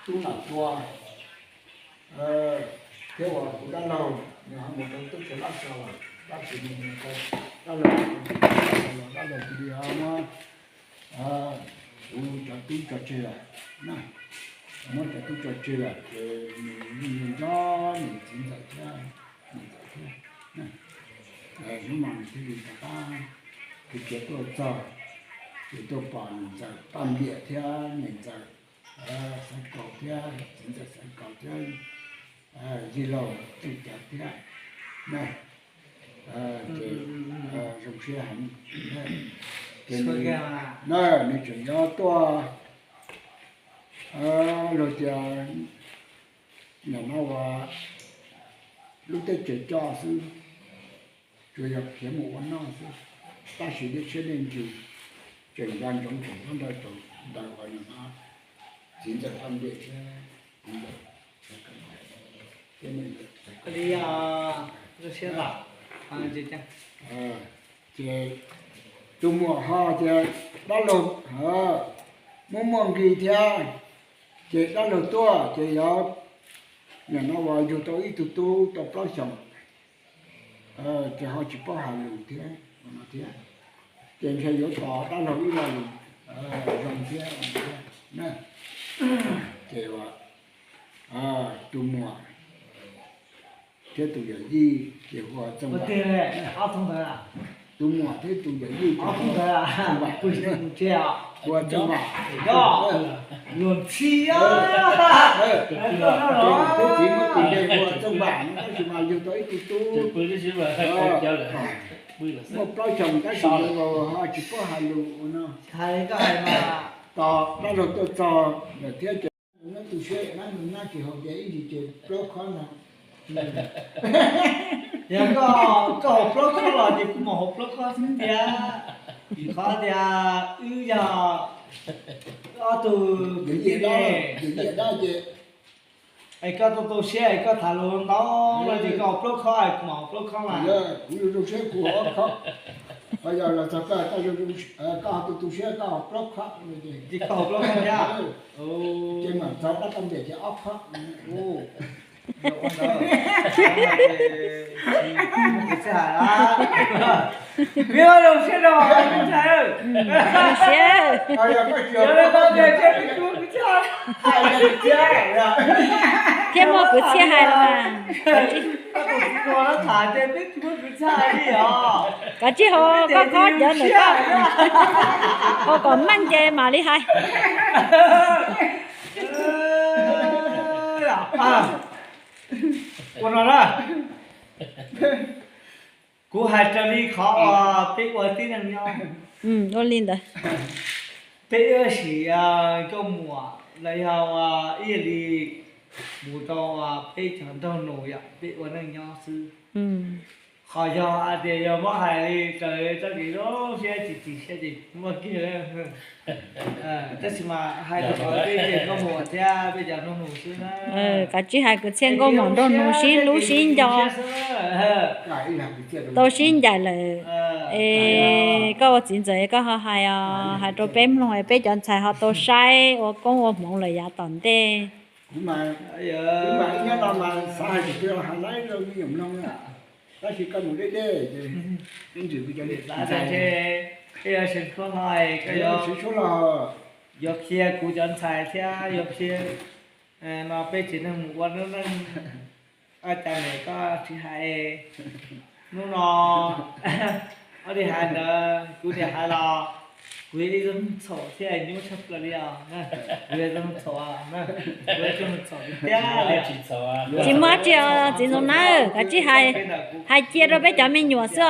tub Nam Tua, thiab uas kuv dab laug nws ho mus rau teb chaws Lab Xaus lawm, tab sis nws mus rau dab laug, dab laug cia li muab kuv cov tub tso tseg lawm na, muab cov tub tso tseg lawm ces nws yeej nco nws txiv ntxawm thiab niam ntxawm thiab. Hnub no nws thiaj li rov qab khiav khiav tuaj txog, ces tuaj pom niam ntxawm Paj Npiam thiab niam ntxawm Xaiv Kaus thiab txiv ntxawm Xaiv Kaus thiab yij laug Txooj Cawv thiab na, ces zoo siab heev. Ces nws, nws tseem yuav tuaj, luag tias nim no uas lub teb chaws coj xwb, tsuas yog khiav mus ua noj xwb, tab sis dej siab dej ntsws tseem nco ntsoov tseem nyob ntawd, tseem ntawd uas nim no txiv ntxawm Paj Npiam thiab txiv ntxawm Xaiv Kaus, thiab niam ntxawm Xaiv Kaus. Ces tus muam ho ces dab laug muaj muaj nqi thiab, ces dab laug tuaj ces yog nim no uas yug tau ib tug tub tau plaub xyoos, ces ho tsis paub hais lus thiab no thiab, ces ntshe yuav tos dab laug ib lo lus zoo thiab thiab na. Ces tus muam thiab tus yawm yij ces hu ua Txooj Vam. Tus muam thiab tus yawm yij ces hu ua Txooj Vam, hu ua Txooj Vam. Luag ntxhi, kuv txiv muab tis npe hu ua Txooj Vam no tab sis mas yug tau ib tug tub muaj plaub xyoos tab sis ho tsis paub hais lus no. Tos dab laug tuaj txog lawm thiab ces neb tu siab, neb nab tsis haus ces ib ntsis ces plaub khob no. Yog koj haus plaub khob los ces kuv mam haus plaub khob xwb tiag. Vim qhov tias wb yog ob tug kwv tij, yawm yij dab ces es koj tu tu siab es koj tham lus ntau no ces koj haus plaub khob es kuv mam haus plaub khob mas. Kuv zoo zoo siab kuv haus ob khob, ho yog los txog koj, koj ho tu tu siab koj haus plaub khob no ces koj haus plaub khob thiab. Ces mam txog dab Paj Npiam ces ob khob. Kwv tij hais, thiab muaj kwv tij hais los mas. Kav tsij haus koj khob cov ntawm koj, haus kom meej ces mam li hais. Ua no na, kuv hais raws li qhov peb ua tib neeg nyob. Ua li ntawd. Peb ib sim nkauj muam los yog ib yam li mus rau peb cov nraug nus yom, peb ua neej nyob xwb. Qhov yog hais tias yog muab hais li raws li txoj kev zoo siab tsis tsis siab ces muaj kiag. Tab sis mas hais rau qhov peb nkauj muam thiab peb cov nraug nus xwb na. Kav tsij hais kwv txhiaj nkauj muam nraug nus sib hlub sib nco, tau sib ncaim lawm. Es koj ua txiv ntxawm koj ho hais os, hais rau peb mloog es peb cov ntxhais ho tau saib ua koob ua hmoov lawm yav tom ntej. Tab sis koj mus deb deb, yuav qhia kuv cov ntxhais thiab yuav qhia no peb tsev neeg mus ua lub neej. Ua cas niam koj tsis hais? Hnub no ob li hais ntawd kuv niam hais los kuv yog ib tug txhaum thiab nyuaj tshaj plaws li os. Kuv yog tug txhaum, kuv yog tug txhaum tiag tiag li. Tsis muaj dab tsi os txiv ntxoov nawb, kav tsij hais, hais cia rau peb cov me nyuam xwb os.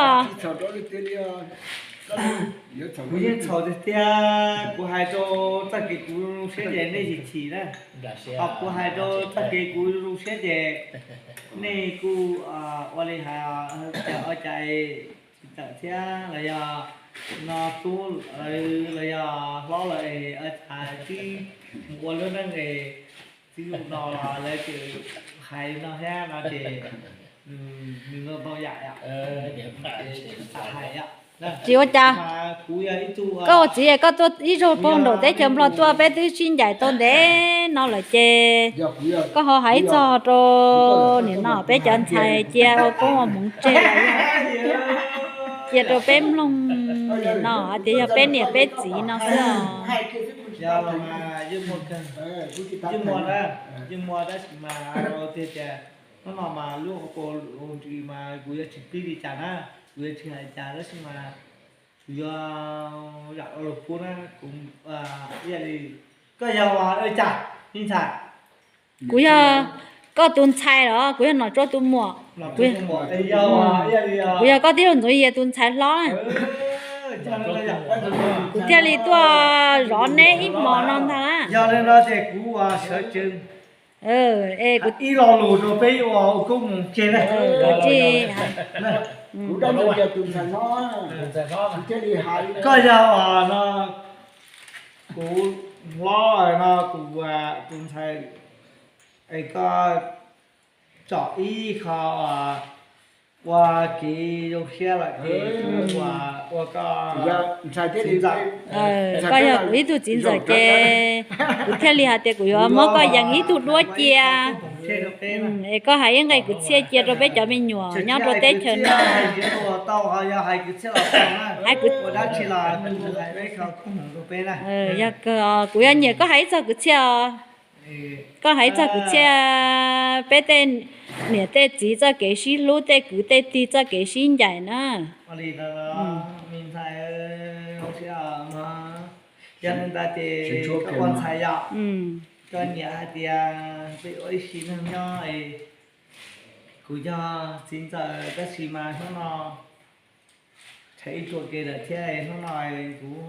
Kuv yeej txhaum tiag tiag, kuv hais rau txoj kev kuv zoo siab ces nej tsis chim na. Ho kuv hais rau txoj kev kuv zoo siab ces nej kuj ua li hais, ua cas tsis tawm thiab los yog no tub los yog hlob lawm es ua cas tib mus ua lub neej es tib zoo no los lawv tseem hais no thiab no ces nws ntau ntau yam yom, tsis tau hais yom. Tsis ua cas. Koj ua txiv koj tuaj ib zaug puag nraum teb chaws Nplog tuaj peb twb sib ncaim tau ntev no lawm ces koj ho hais ib txog rau nim no peb cov ntxhais cia ua koob ua hmoov tseg los yog cia rau peb mloog nim no hais tias yog peb niam peb txiv no xwb os. Hnub no mas lub hauv paus ntsis mas kuv yuav tsis pib li cas na, kuv yuav tsis hais cas tab sis mas kuv yuav zam los pub na, kuv ib yam li koj yog ua cas me ntxhais? Kuv yog koj tus ntxhais los kuv yog Nom Tsuab tus muam? Kuv yog koj tij laug Ntxoov Yias tus ntxhais hlob. Kuv thiaj li tuaj zov neb ib hmo no ntag na. Yog li no ces kuv ua sawv tsees ib lo lus rau peb ua koob mus tseg na. Koj yog no, kuv hlob no, kuv tus ntxhais, es koj tsom ib qho ua kev zoo siab lawm ces kuv ua koj txiv ntxawm. Koj yog kuv ib tug txiv ntxawm ces kuv thiaj li hais tias kuv yuav muab koj yees ib tug duab cia, es koj hais ib nqe kwv txhiaj cia rau peb cov me nyuam nyob rau teb chaws no. Yog kawg, kuv yuav nyiam koj hais ib txog kwv txhiaj os. Koj hais ib txog kwv txhiaj peb tej niam tej txiv txoj kev sib hlub, tej kwv tej tij txoj kev sib ncaim na. Yog li ntawd ces koj ua ntxhais yom, koj nyiam hais tias peb ua ib sim neej nyob es kuv yog txiv ntxawm tab sis mas hnub no tshev ib tsuam kev lawm thiab es hnub no kuv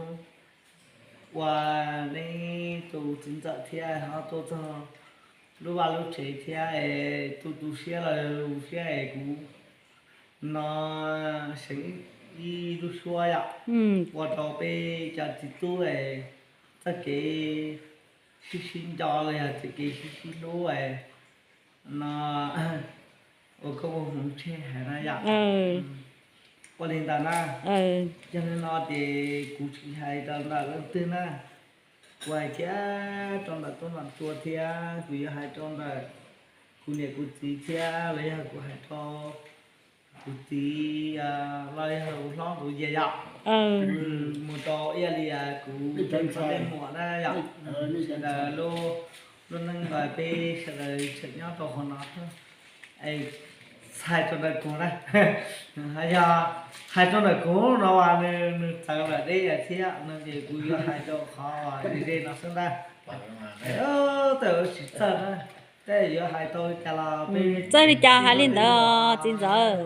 ua neb tus txiv ntxawm thiab ho tuaj txog lub vaj lub tsev thiab es tu tu siab los siab es kuv no seev ib lub suab yom, ua rau peb cov txiv tub es txoj kev sib sib nco los yog txoj kev sib sib hlub no ua koob ua hmoov tseg hais na yom. Ua li ntawd na, yog li no ces kuv tsis hais rau ntawm leej twg na, kuv hais kiag rau ntawm tub ntawm tua thiab kuv yuav hais rau ntawm kuv niam kuv txiv thiab los yog kuv hais rau kuv txiv los yog kuv hlob kuv yawg yom. Mus rau ib yam li kuv tej muam na yom, sawv daws lub neej peb sawv daws tseem nyob rau qhov no. Hais rau ntawm kuv na, yog hais rau ntawm kuv no as nws txawv lawm deb thiab no ces kuv yuav hais rau qhov ze ze no xwb ntag. Tej tsis txawj na, tej yuav hais tau cas los txawj li cas hais li ntawd txiv ntxawm.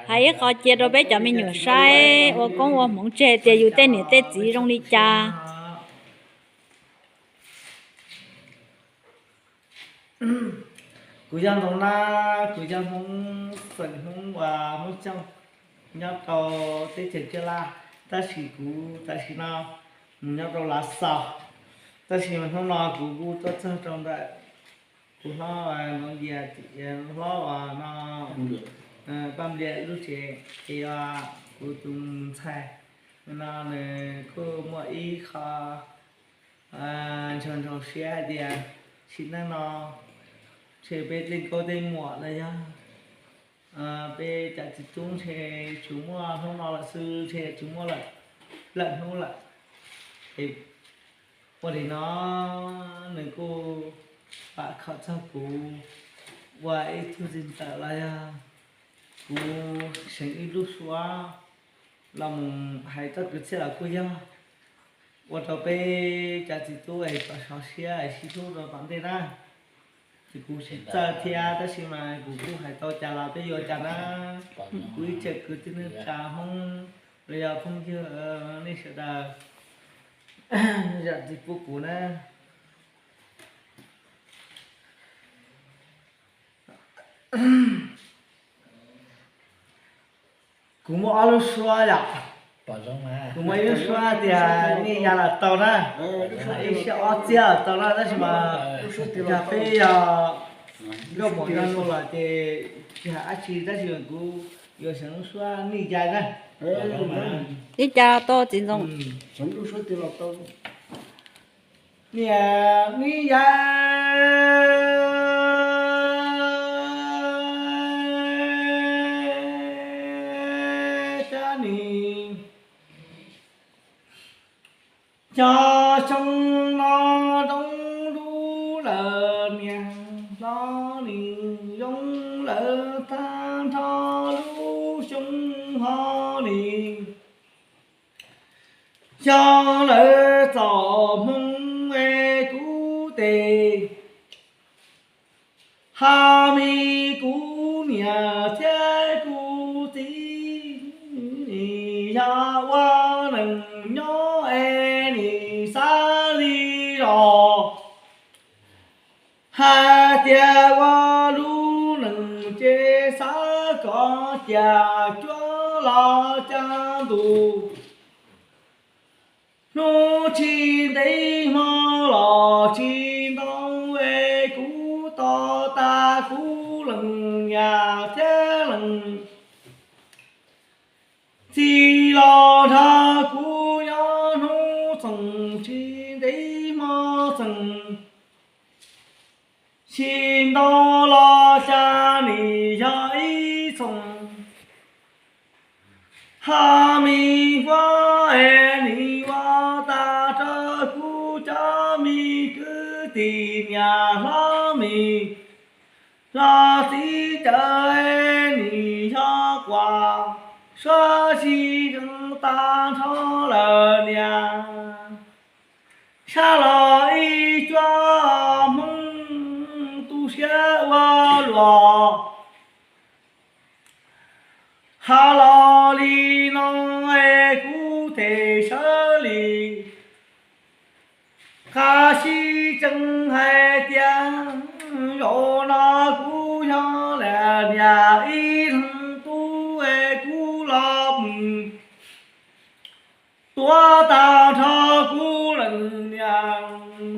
Hais ib qho cia rau peb cov me nyuam saib ua koob ua hmoov tseg tias yus tej niam tej txiv zoo li cas. Kuv yog Ntxoov Nab, kuv yog Hmoob xeem Hmoob uas Hmoob Xyooj nyob rau teb chaws Tsav Laj, tab sis kuv tam sim no mus nyob rau Lav Xaus, tab sis hnub no kuv kuj tuaj txog rau ntawm kuv hlob Ntxoov Yias, hlob uas no Paj Nplias lub tsev, ces kuv tus ntxhais no nws kuj muaj ib qho ntshaw ntshaw siab hais tias sim neej no ntshe peb tej nkauj tej muam los yog peb cov txiv tub ntshe tsuas muaj hnub no lawm xwb, ntshe tsis muaj lawm, lawm hnub lawm. Es ua li no nws kuj pam khom txog kuv ua ib tug txiv ntxawm los yog kuv seev ib lub suab los mus hais txoj kwv txhiaj los kuj yog ua rau peb cov txiv tub es txaus siab es sib hlub rau tom ntej na. Ces kuv tsis txawj thiab tab sis mas kuv kuj hais tau cas los peb yuav cas na. Kuv ib tseem kwv tij neej tsa Hmoob los yog phooj ywg nej sawv daws zam txim pub kuv na. Kuv muaj ob lub suab yom. Kuv muaj ib lub suab tias nej ya los tau na, ib siab ob txiab los tau na, tab sis mas yog peb yog nkauj muam nraug nus lawm ces tsis hais dab tsi tab sis kuv yuav seev lub suab nej ya na. Ib ca tau txiv ntxoos. Niam me yawg Tsab Nis, cov xyoo no zoo lub lawm, niam hlob nis zoo lawm tag nrho lub xyoo ho nis. Xyov lawv txom hmoo es kuv tes, ha mi kuv niam thiab kuv txiv, nim yog ua neej nyob es nim xav li los hais tias ua lub neej ces xav kom cas cuab los cas ntus. Hnub tsis ntev hmo los tsis ntau es kuv tos tas kuv leej niam thiab leej txiv los nrog kuv nyob hnub txoos tsis ntev hmo txoos. Tsis ntau los xya nim yog ib txoos, ha mi huab es nim ua tag rau kuv cov me kwv tij niam hlob mis los txiv cawv es nim yog quas suab sib zoo tag nrho lawm niam. Sab los ib cuab Hmoob tu siab ua luaj, ha los li no es kuv them sawv li. Qha sib tseeb hais tias zaum no kuv yog niam ib leeg tub es kuv los mus tuav tag nrho kuv leej niam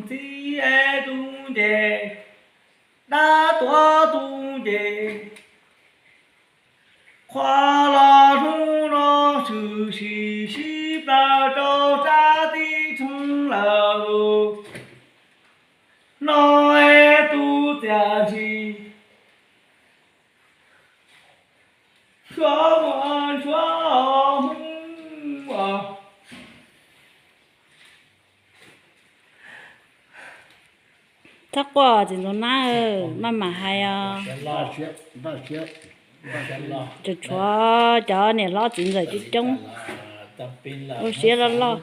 txiv es tus ncej, dab tuav tus ncej. Qhov los hnub no tshwm sim sib plaws rau sab teb tshoob lawm no es tus txiaj ntsig tshuav muaj tshuav Hmoob. Txhob quaj txiv ntxoov nab, maj mam hais os. Tsuas tshuav cov niam hlob txiv ntxawm coob coob, ua siab loj loj.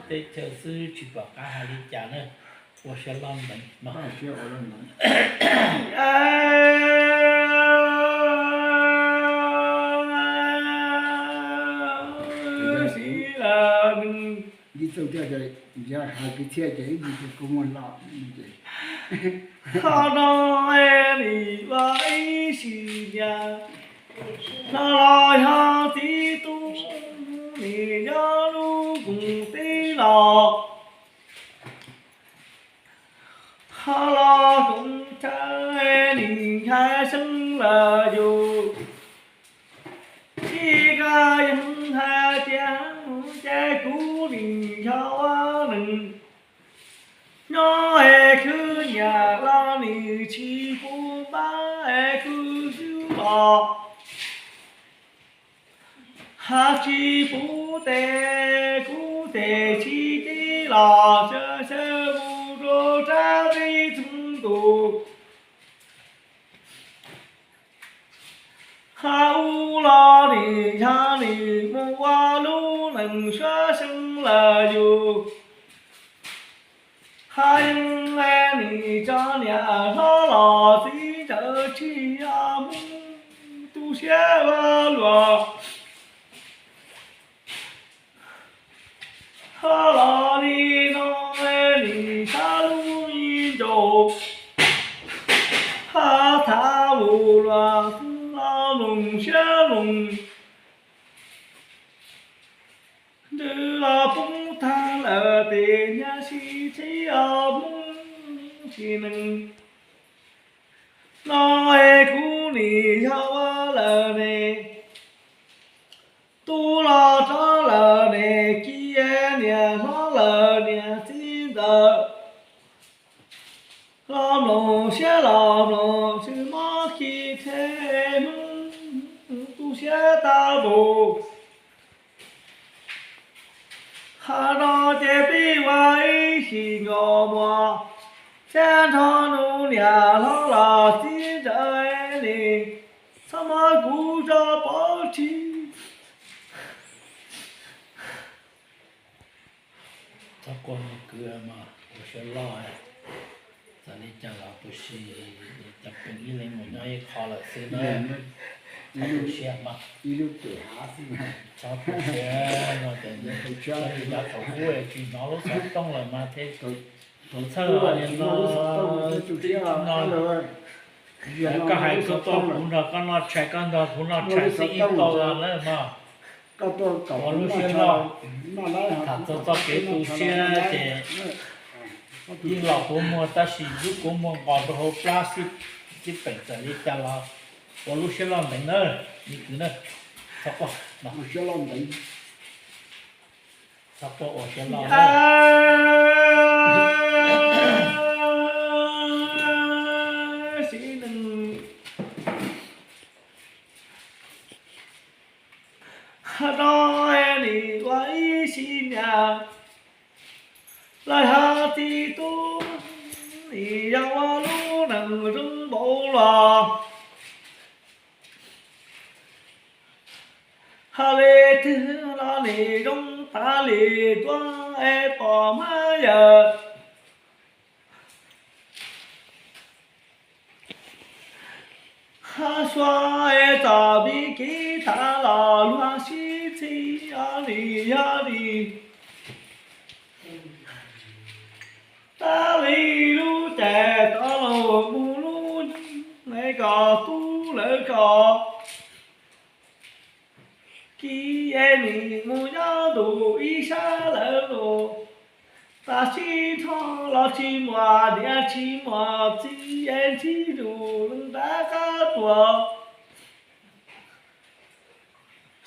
Qhov no es nim ua ib sim nyas, no los yog txiv tub nim nyob lub koog teb los, qhov los koom chaw nim ncha seeb lawm yus. Tsis kaj yeej hais tias ces kuv nim yog ua neeg nyob es khwv nyiam los nim tsis pub npab es khwv xwb los, hab tsis pub tes kuv tes tsis teb los sawv sawv mus rau sab teb txhua tus. Hab ub los nim yog nim mus ua lub neej suav seeb lawm yus. Hab yeej nim tso niam hlob los txiv ntawd tsis yog Hmoob tu siab ua luaj. Hab los li no nim sab lub me ncaus, hab thav vus luag xwb los mloog siab mloog. Ntws los poob tag lawm tes nyab sib txhib os Hmoob tsis neeg. No es kuv nim yog ua lawm ne, tu los rov Los mloog siab los mloog, tsis muaj khi thiab Hmoob tu siab tau mus. Qhov no ces peb ua ib sim nyuam muag, thiab nrog nus niam hlob los txib ntawm li, txhob muab kuv tso pov tseg. Txhob quaj me kwv, ua siab loj. Txawm li cas los tu siab, cov phooj ywg ib leeg mus nyob ib qho lawm xwb na. Txhob tu siab mas, txhob tu siab no ces txhob li cas, thaum ub tsis hnov lub xov tooj lawm mas thiaj txhawj li no. Koj hais koj tuaj, kuv nrog koj noj tshais, koj nrog kuv noj tshais xwb ib tau los lawm mas. Ua lub siab loj, tham txog txoj kev tu siab ces yeej los puv muag, tab sis lub kua muag nqos rau hauv plab xwb, tsis peem txawm li cas los ua lub siab loj ntev na, me kwv na. Txhob quaj, txhob quaj, ua siab loj. Qhov no nim ua ib sim nyuam, lawv hais txiv tub nim yog ua lub neej zoo npaum los, hais li twg los nim zoo tas li tuaj es pom mas yawg. Hab suav es txom mi kiv tas los luag sib txig, yog li, yog li. Tab li lub caij tod los mus lub nyoog es kom tub lawv kom kiv es nim mus nyob ntu ib sab lawm los, tam sim no los tsis muaj niam tsis muaj txiv es txiv tus leej ntab qab tuag.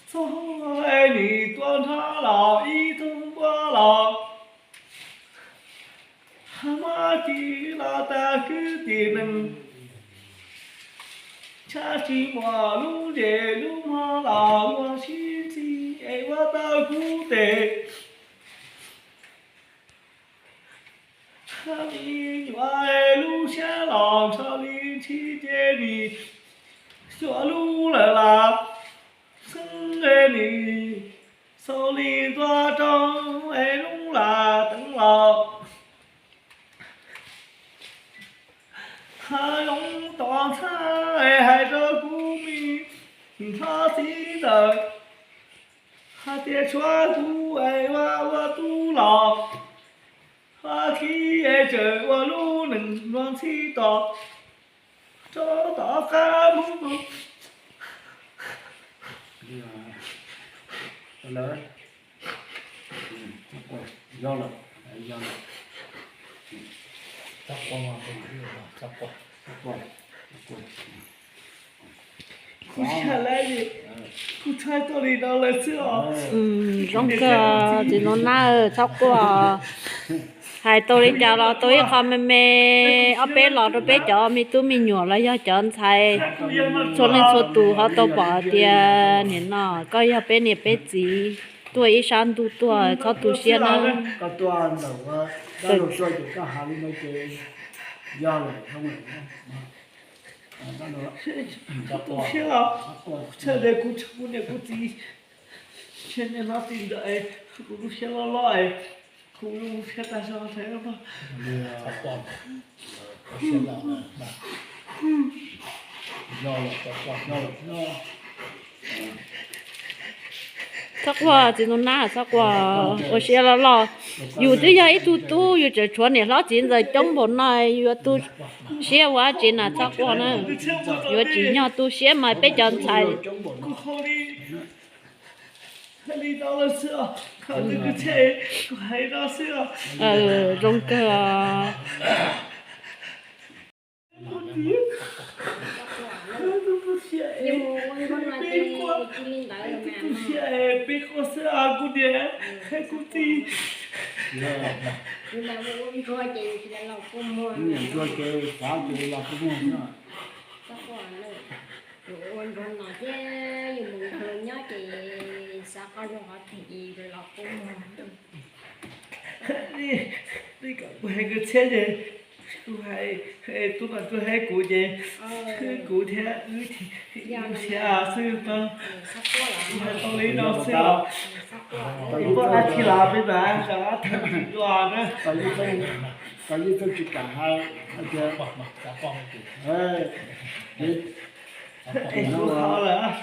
Txog es nim tuaj nrog los ib tug npua los, hab muab ci los tag kwv tij neej, tshab tsis muaj lub ntsej lub muag los luag sib txig es ua tau kuv tes. Hab me nyuam lub siab los nrho li ntshis ces nim xyuas lub lawm las, xeeb es nim xaus li ntua rau es lub lam teev los. Hab zoo tom ntxhab es hais rau kuv me nrho txiv ntawd hais tias tshuav kuv es ua ua tub los, hab kiv es tseem ua lub neej luag ntxhi tos rau tom qab mus. Kuv tsis hais lawm, kuv txhais tau li no lawm xwb os. Zoo kawg txiv Nus Nab, txhob quaj. Hais tau li cas los tau ib qho me me, ob peb los rau peb cov me tub me nyuam los yog cov ntxhais txhua leej txhua tus ho tau pom hais tias nim no koj yog peb niam peb txiv tuaj ib sab ntuj tuaj, txhob tu siab nawb. Tu siab, txhais tias kuv tshuav kuv niam kuv txiv, tshuav niam hlob txiv ntawd, kuv lub siab loj loj, kuv lub siab tag zog ntag. Txhob quaj txiv Nus Nab, txhob quaj, ua siab loj loj. Yus twb yog ib tug tub, yus tseem tshuav niam hlob txiv ntxawm coob npaum no, yuav tu siab ua dab tsi na, txhob quaj na. Yuav tsim nyog tu siab mas peb cov ntxhais. Zoo kawg. Peb quaj xwb kuv niam, kuv txiv. Kuv mas ua ntsuag ces tsis los kua muag, ua ntsuag ces xav ces los kua muag xwb. Txhob quaj, yus ua ntsuag no thiab yus mus ntsuag nyob ces xav qhov zoo qhov twg ces los kua muag. Kuv hais nkawd txhiab ces kuv hais, tub mas tuaj hais kuv ces kuv thiab wb thiab xwb, kuv hais tau li no xwb os. Peb poj dab tsi los peb mam rov qab tham dua na. Yeej tsis kam hais tias, es kuv ho lawm,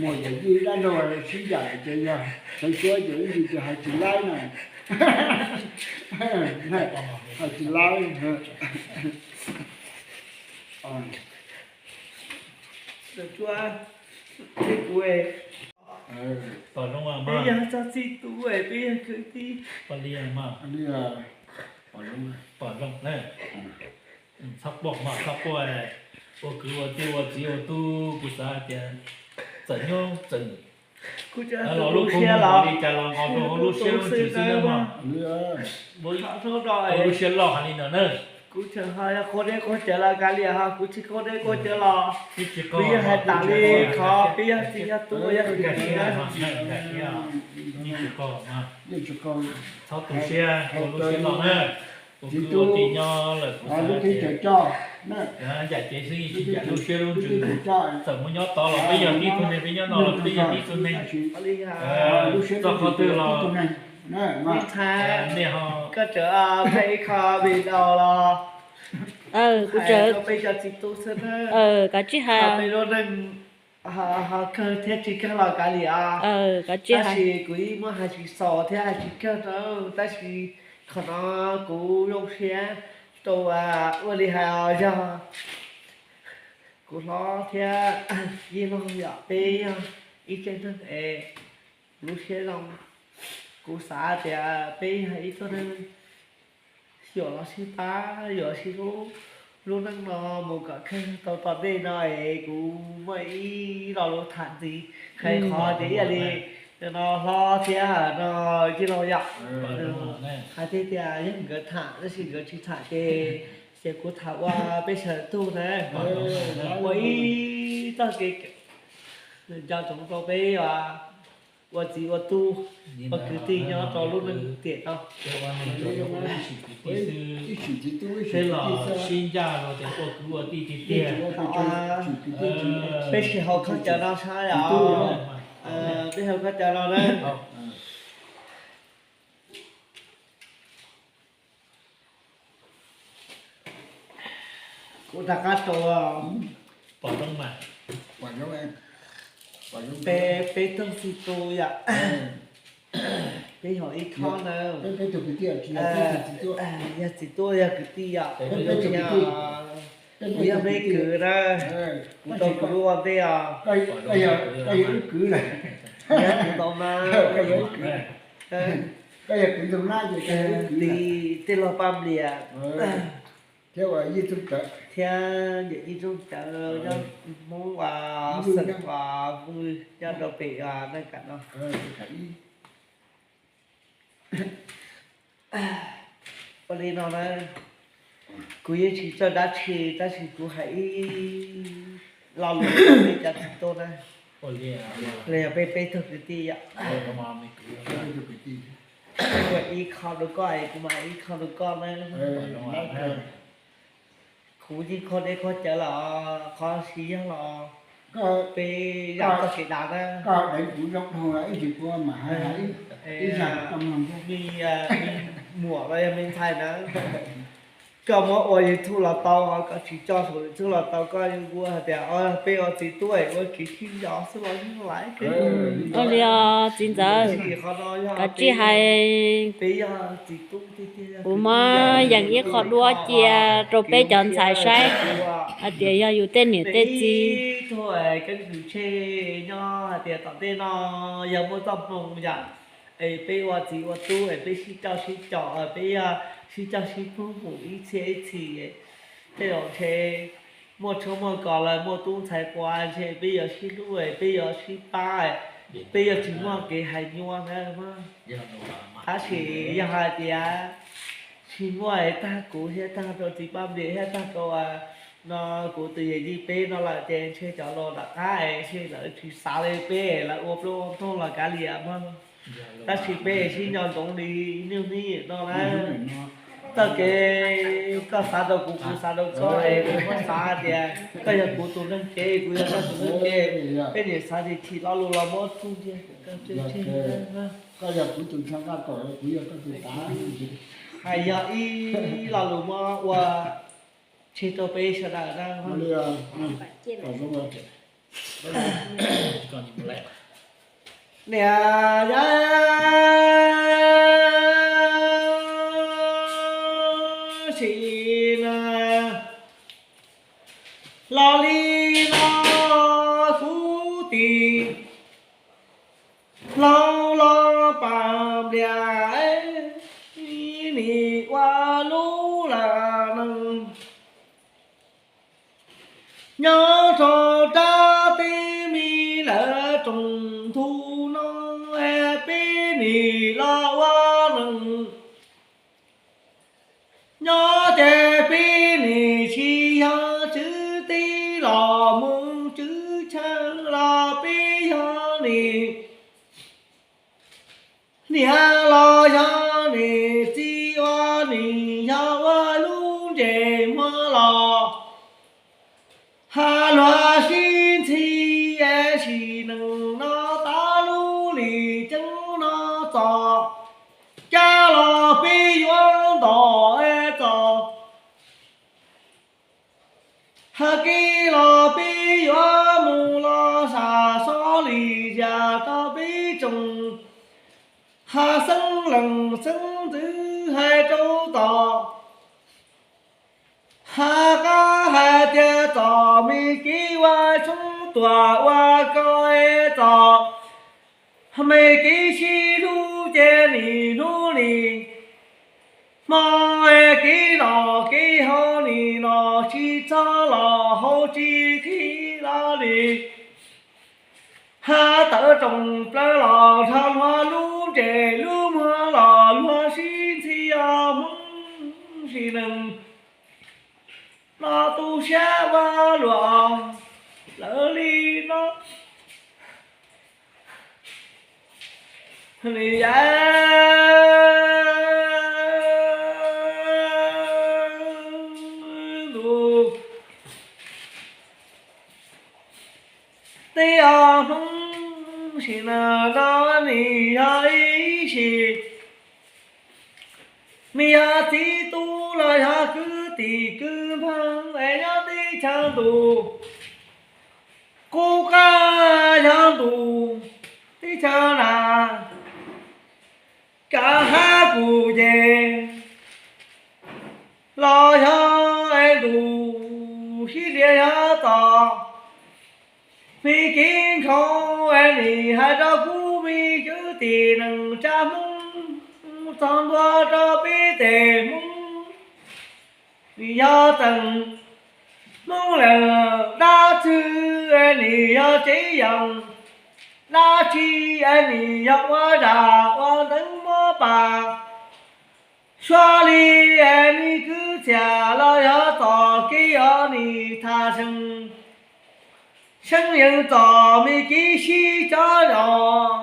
muaj yam yij dab laug sib ncaim ces yog sawv suab ces ib ntsis ces hais tsis laib na. Hais tsis laib. Sawv suab, peb kuv, peb yog txog txij tub, peb yog kwv tij. Pom zoo, txhob quaj mas txhob quaj, ua kwv ua tij ua txiv ua tub kuv xav hais tias txawm nyob txawm los lub qub siab los li cas los nqos rau hauv lub siab lub ntsws xwb na mog. Ua lub siab loj hais li ntawd na. Kuv tseem ho yog quaj deb quaj cawv los kav liam ho kuv tsis quaj deb quaj cawv los, kuv yeej hais tas li qhov peb yog txiv yog tub yog kwv tij na. Txhob tu siab, ua lub siab loj na. Ua kwv ua tij nyob lawm kuv xav tias yam cev xwb yeej tsis ncaim lub siab lub ntsws. Txawm muaj nyob tod los peb yog tib tug neeg, peb nyob no los peb yog tib tug neeg. Txog qhov twg los nej ho, koj tseem ib qho video los kuv tseem rau peb cov txiv tub xwb na. Kav tsij hais, peb lub neej ho kawg thiab tsis kawg los kav liam, tab sis kuv yeej muab hais tsis xaus thiab hais tsis kawg na, tab sis qhov no kuv zoo siab rau, ua li hais os, yog kuv hlob thiab yij laug yom, peb yog ib tsev neeg es lub siab zoo. Kuv xav tias peb yog ib tug neeg yuav los sib pab yuav sib hlub, lub neej no mus kom kawg tau tom ntej no es kuv muaj ib lo lus tham ntxiv, hais qhov tias ib yam li no hlob thiab no yij laug yom, hais tias yog nkawd tham tab sis nkawd tsis tham ces, ces kuv tham ua peb sawv daws tug na, ua ib txoj kev nco ntsoov rau peb ua txiv ua tub, ua kwv tij nyob rau lub neej tiam no. Peb los sib ncaj rau tias ua kwv ua tij tiag tiag. Peb sib haus khaub ncaws no sab yom, peb haus khaub ncaws no na. Kuv rov qab rau, pom zoo mas, peb, peb tug txiv tub yom, peb haus ib khob na, yog txiv tub yog kwv tij yom, kuv yog me kwv na, kuv tau kwv ua ntej os, yog kuv tau mas, tij, tij laug Paj Nplias thiab niam yij Txooj Cawv, Hmoob uas xeem uas Vwj nyob rau pem Naj Kam no. Ua li no na, kuv yeej tsis txawj dab tsi tab sis kuv hais ib lo lus rau peb cov txiv tub na, los yog peb peb tug kwv tij yom, kuv ib qho rau koj es kuv mam ib qho rau koj na. Kuv yeej kho deb kho cawv los qhov tsis yog los peb zam txoj kev dav na. Me muam los yog me ntxhais na, koj muab ua YouTube los tau, koj tsis tso saum YouTube los tau, koj yuav ua hais tias peb ua txiv tub es ua kev sib nco xwb los yeej laiv. Ua li os txiv ntxawm, kav tsij hais, kuv muab yees ib qho duab cia rau peb cov ntxhais saib hais tias yog yus tej niam tej txiv, nyob hais tias tom ntej no yog muaj txoj hmoo yom, es peb ua txiv ua tub es peb sib coj sib caum, peb yog sib coj sib pug mus ib txhia ib txhis, tej zaum ntshe muaj tshuaj muaj kos lawm muaj tub ntxhais quav ntshe peb yuav sib hlub, peb yuav sib pab, Peb yog tsis muaj kev hais nyuaj na, tab sis yog hais tias tsis muaj es tag kuv thiab tag rau txiv Paj Npliam thiab tag rau no kuv tus yawm yij peb no lawm ces ntshe cov laus tom qab es ntshe lawv tsis xav li peb, lawv ua plaub ua ntug los kav liam mog. Tab sis peb sib nco ntsoov li niaj hnub no na. Txoj kev koj xav rau kuv, kuv xav rau koj es kuv muab xav tias koj yog kuv tus neeg ces kuv yog koj tus neeg ces peb niam xav tias chim lo lus los muab txuj cia koj. Koj yog kuv tus ntshe nqaj kaum, kuv yog koj tus tav. Hais yog ib lo lus muab ua tseg rau peb sawv daws na. Niam yab sim na, los li no kuv tim hloov los Paj Npliam nim ua lub laj neej nyob rau rab teb me lawv rooj ntug no, peb nim los ua neej nyob ces peb nim tsis yog tswv teb los mus tswv chaw los peb yog nim niam los yog nim txiv ua nim yog ua lub ntsej muag los ha luag sib ntxhi es sim neej no tav lub lim ceeb no txog cab los peb yuav ntom es txog ha kiv los peb yuav mus los sam xov lim zam rau peb tsoom ha xeeb leej xeeb ntxwv hais rau tom ha qab hais tias txom me kev ua tshoob tuam ua koj es txom me kev sib hlub ces nim hnub nim hmo es kev noj kev haus nim no tsis txog los haus tsis khib los nim ha tawv rooj plaws los dhau luag lub ntsej lub muag los luag sib ntxhi os Hmoob sim neej no tu siab ua luaj lawm li no. Niam yab ntuj teb os Hmoob sim neej no nim yog ib sim, nim yog txiv tub los yog kwv tij kwv npawg es nyob teb chaws ntuj, kuv qab yog ntuj teb chaws na, kav hab kuv ces los yog es ntuj sib tias yog txom me kev nkhaus es nim hais rau kuv me kwv tij neej tsa Hmoob txog ntua rau peb tej Hmoob, nim yog txeem Hmoob lawm dab tsi es nim yog tsev yeem dab tsi es nim yog ua zam ua nteev muab pas suav li es nim kwv txhiaj los yog txom kev os nim tham seev, seev yeej txom me kev sib cov zos,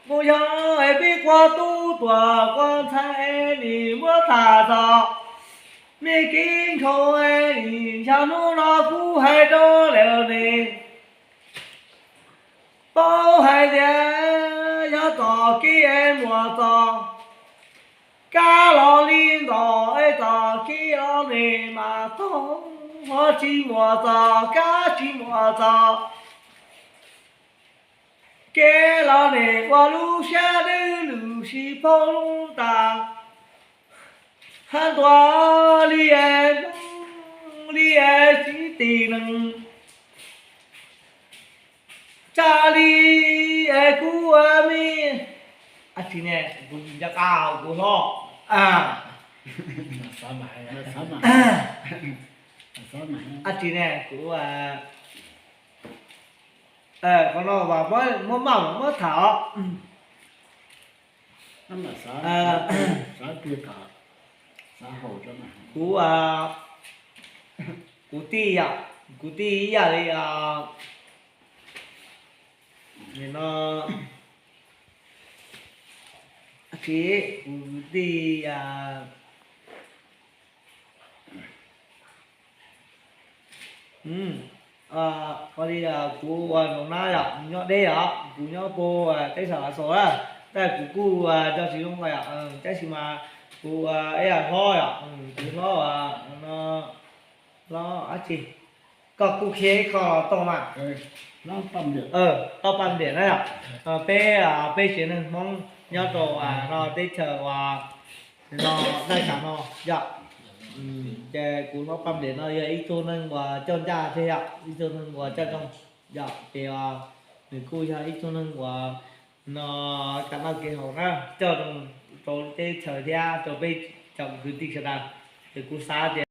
kuj yog es peb quaj tub tuag quaj ntxhais es nim muab tham txog me kev nkhaus es nim yog hnub no kuv hais rau lawm ne. Paub hais tias yog txom kev es muaj txoj kab los li ntawd es txom kev los nim mas tog, ho tsis muaj txoj kab tsis muaj txoj kev los nim ua lub siab dwb lwm sib paub lub tas. Hab ntuas li es, li es txiv tij neej tsa li es kuv ua me, a tsis ne, kuv nco qab kuv hlob. A tsis ne, kuv Qhov no mas muab maj mam muab tham os. Kuv, kuv tij yom, kuv tij ib yam li no, kuv tij, qhov li kuv ua no na yom, nyob deb os, kuv nyob puag teb chaws Lav Xaus na, tab sis kuv kuj nco tsis zoo yom, tab sis mas kuv ib yam hlob yom, kuv hlob no, hlob dab tsi, koj kuj qhia ib qho los tau mas. Toj Paj Npiam na yom, peb, peb tsev neeg Hmoob nyob rau no teb chaws uas no, Daj Tsam no yom. Ces kuv hlob Paj Npiam no yog ib tug neeg uas coj ncaj thiab yom, ib tug neeg uas coj zoo yom, ces nws kuj yog ib tug neeg uas no kev noj kev haus na, coj zoo rau teb chaws thiab rau peb cov kwv tij sawv daws. Ces kuv xav tias